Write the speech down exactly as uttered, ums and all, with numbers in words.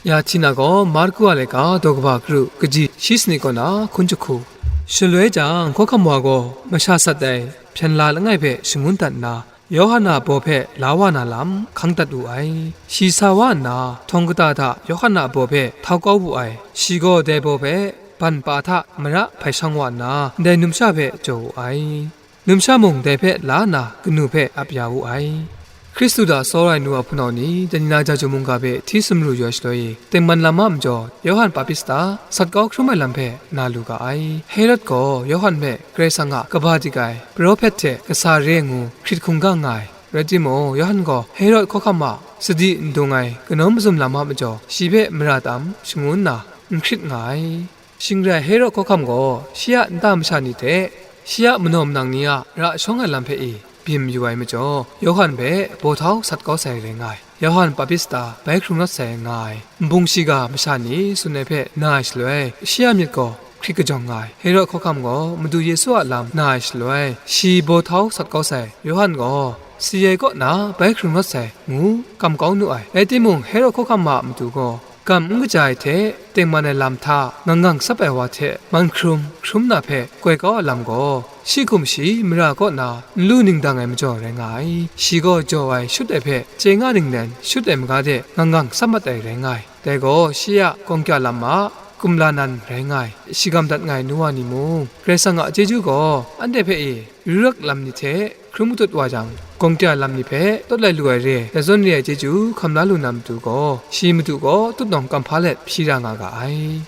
Ya Htina gaw Marku a laika daw kaba karu kaji shi sanit kaw na hkun jahku. Shaloi jang, hkawhkam wa gaw masha sat ai hpyen la langai hpe shangun dat nna, Yawhan a baw hpe la wa na lam hkang dat wu ai. Shi sa wa nna, htawng kata hta Yawhan a baw hpe htau kau wu ai. Shi gaw dai baw hpe ban pa hta mara hpai shang wa nna, ndai numsha hpe jaw wu ai. Numsha mung dai hpe la nna kanu hpe ap ya wu ai. Hkristu hta tsawra ai nu a hpunau ni, dai ni na Jaju mungga hpe hti sumru yaw shaloi, tengman lam a majaw Yawhan Papista sat kau hkrum ai lam hpe na lu ga ai. Herod gaw Yawhan hpe Karai Kasang a kaba dik ai, Prophet hte kasa re ngu hkrit hkungga nga ai. Rai timung, Yawhan gaw Herod hkawhkam a sadi n dung ai kanawn mazum lam a majaw, shi hpe mara tam shangun nna n hkrit nga ai. Shing rai Herod hkawhkam gaw shi a nta masha ni hte shi a manaw manang ni a ra shawng ai lam hpe e byin mayu ai majaw, Yawhan hpe baw htau sat kau sai rai nga ai. Yawhan Papista bai hkrung rawt sai nga ai nbung shiga masha ni tsun ai hpe na ai shaloi, shi a myit gaw hkrit kajawng nga ai. Herod hkawhkam gaw Madu Yesu a lam na ai shaloi, shi baw htau sat kau sai Yawhan gaw si ai kaw na bai hkrung rawt sai ngu kam kau nu ai. Rai timung, Herod hkawhkam a matu gaw gam n kaja ai hte tengman ai lam hta ngang ngang tsap ai wa hte man hkrum hkrum na hpe koi kau ai lam gaw, shi hkum shi mara kaw na nlu ning dang ai majaw rai nga ai. Shi gaw jaw ai shut ai hpe chye nga ning len shut ai maga de ngang ngang tsap mat ai rai nga ai. Dai gaw shi a gawng kya lam a kumla nan rai nga ai. Shagam dat nga ai nu wa ni mung, Karai Kasang a chyeju gaw anhte hpe e ru rak lam ni hte hkrum katut wa jang, gawng kya lam ni hpe tawt lai lu ai re ai, zawn re ai chyeju hkam la lu na matu gaw, shi madu gaw tutnawng kam hpa let hpyi ra nga ga ai.